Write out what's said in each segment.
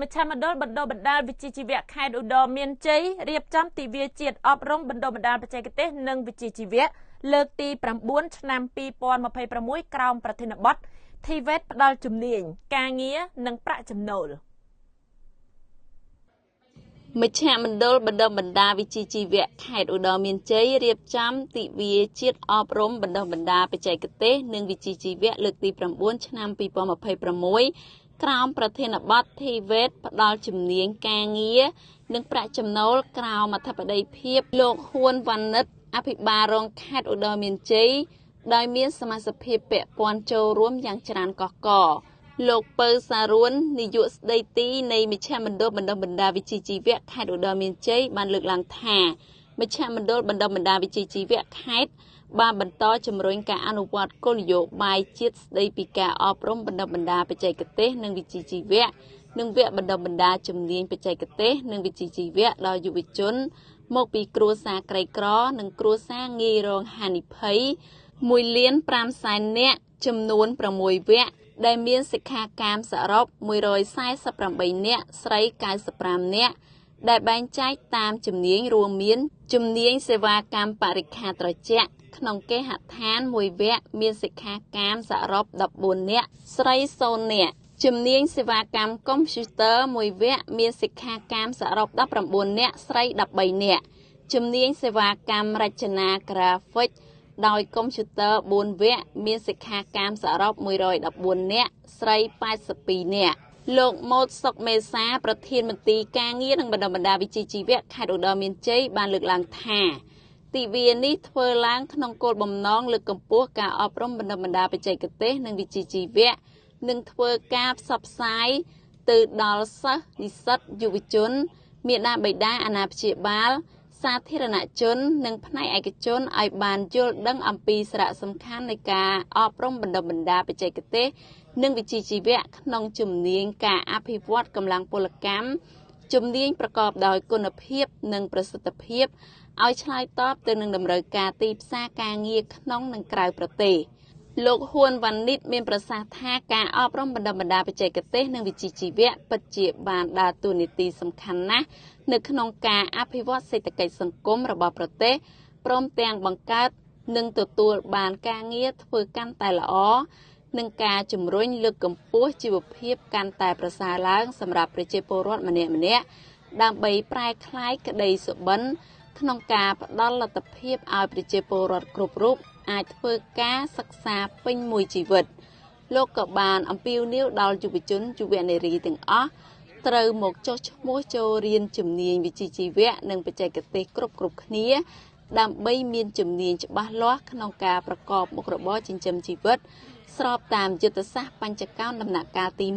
មជ្ឈមណ្ឌលបណ្ដុះបណ្ដាលវិជ្ជាជីវៈខេត្តឧត្តរមានជ័យរៀបចំទិវាជាតិអប់រំបណ្ដុះបណ្ដាលបច្ចេកទេសនិងវិជ្ជាជីវៈលើកទី9ឆ្នាំ2026ក្រោមប្រធានបទ TVET ផ្ដល់ជំនាញការងារនិងប្រាក់ចំណូលមជ្ឈមណ្ឌលបណ្ដុះបណ្ដាលវិជ្ជាជីវៈខេត្តឧត្តរមានជ័យរៀបចំទិវាជាតិអប់រំបណ្ដុះបណ្ដាលបច្ចេកទេសនិងវិជ្ជាជីវៈលើកទី9ឆ្នាំ2026ក្រោមប្រធានបទ TVET ផ្ដល់ជំនាញការងារនិងប្រាក់ចំណូលក្រោមអធិបតីភាពលោកហ៊ួនវណ្ណិតអភិបាលរងខេត្តឧត្តរមានជ័យដោយមានសមាជិកពាក់ព័ន្ធចូលរួមយ៉ាងច្រើនកុះករលោកពៅសារួននាយកស្ដីទីនៃមជ្ឈមណ្ឌលបណ្ដុះបណ្ដាលវិជ្ជាជីវៈខេត្តឧត្តរមានជ័យបានលើកឡើងថាមជ្ឈមណ្ឌលបណ្ដុះបណ្ដាលវិជ្ជាជីវៈខេត្តបានបន្តជំរុញការអនុវត្តគោលនយោបាយជាតិស្ដីពីការអប់រំបណ្ដុះបណ្ដាលបច្ចេកទេសនិងវិជ្ជាជីវៈនិងវគ្គបណ្ដុះបណ្ដាលជំនាញបច្ចេកទេសនិងវិជ្ជាជីវៈដល់យុវជនមកពីគ្រួសារក្រីក្រនិងគ្រួសារងាយរងហានិភ័យ1លាន5សែននាក់ចំនួន6វគ្គដែលមានសិក្ខាកាមសរុប148នាក់ស្រី95នាក់ដែលបែងចែកតាមជំនាញរួមមានជំនាញសេវាកម្មបរិក្ខារត្រជាក់ក្នុងគេហដ្ឋានមួយវគ្គមានសិក្ខាកាមសរុប14នាក់ស្រី0នាក់ជំនាញសេវាកម្មកុំព្យូទ័រមួយវគ្គមានសិក្ខាកាមសរុប19នាក់ស្រី13នាក់ជំនាញសេវាកម្មរចនាក្រាហ្វិកដោយកុំព្យូទ័រ4វគ្គមានសិក្ខាកាមសរុប114នាក់ស្រី82នាក់លោកម៉ូតសុកមេសាប្រធានមន្ទីរការងារនិងបណ្ដុះបណ្ដាលវិជ្ជាជីវៈខេត្តឧត្តរមានជ័យបានលើកឡើងថាទិវានេះធ្វើឡើងក្នុងគោលបំណងលើកកម្ពស់ការអប់រំបណ្ដុះបណ្ដាលបច្ចេកទេសនិងវិជ្ជាជីវៈនិងធ្វើការផ្សព្វផ្សាយទៅដល់សិស្សនិស្សិតយុវជនមាតាបិតាអាណាព្យាបាលសាធារណជននិងផ្នែកឯកជនឲ្យបានយល់ដឹងអំពីសារៈសំខាន់នៃការអប់រំបណ្ដុះបណ្ដាលបច្ចេកទេសនិងវិជ្ជាជីវៈក្នុងជំនាញការអភិវឌ្ឍកម្លាំងពលកម្មជំនាញប្រកបដោយគុណភាពនិងប្រសិទ្ធភាពឲ្យឆ្លើយតបទៅនឹងតម្រូវការទីផ្សារការងារក្នុងនិងក្រៅប្រទេសលោកហ៊ួនវណ្ណិតមានប្រសាសន៍ថាការអប់រំបណ្ដុះបណ្ដាលបច្ចេកទេសនិងវិជ្ជាជីវៈពិតជាបានដើរតួនាទីសំខាន់ណាស់នៅក្នុងការអភិវឌ្ឍសេដ្ឋកិច្ចសង្គមរបស់ប្រទេសព្រមទាំងបង្កើតនិងទទួលបានការងារធ្វើកាន់តែល្អនិងការជំរុញលើកកម្ពស់ជីវភាពកាន់តែប្រសើរឡើងសម្រាប់ប្រជាពលរដ្ឋម្នាក់ៗដើម្បីប្រែក្លាយក្តីសុបិនក្នុងការផ្ដល់លទ្ធភាពឲ្យប្រជាពលរដ្ឋគ្រប់រូបអាចធ្វើការសិក្សាពេញមួយជីវិតលោកក៏បានអំពាវនាវដល់យុវជនយុវនារីទាំងអស់ត្រូវមកចុះឈ្មោះចូលរៀនជំនាញវិជ្ជាជីវៈនិងបច្ចេកទេសគ្រប់គ្នាដើម្បីមានជំនាញច្បាស់លាស់ក្នុងការប្រកបមុខរបរចិញ្ចឹមជីវិតស្របតាមយុទ្ធសាស្ត្របញ្ចកោណដំណាក់កាលទី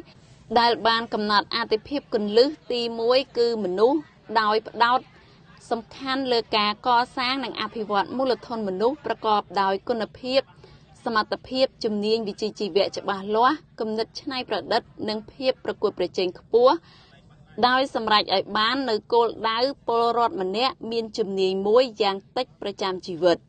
1ដែលបានកំណត់អាទិភាពគន្លឹះទី1គឺមនុស្សដោយផ្ដោតសំខាន់លើការកសាងនិងអភិវឌ្ឍមូលធនមនុស្សប្រកបដោយគុណភាពសមត្ថភាពជំនាញវិជ្ជាជីវៈច្បាស់លាស់គំនិតច្នៃប្រឌិតនិងភាពប្រកួតប្រជែងខ្ពស់ដោយសម្រេចឲ្យបាននៅគោលដៅពលរដ្ឋម្នាក់មានជំនាញមួយយ៉ាងតិចប្រចាំជីវិត។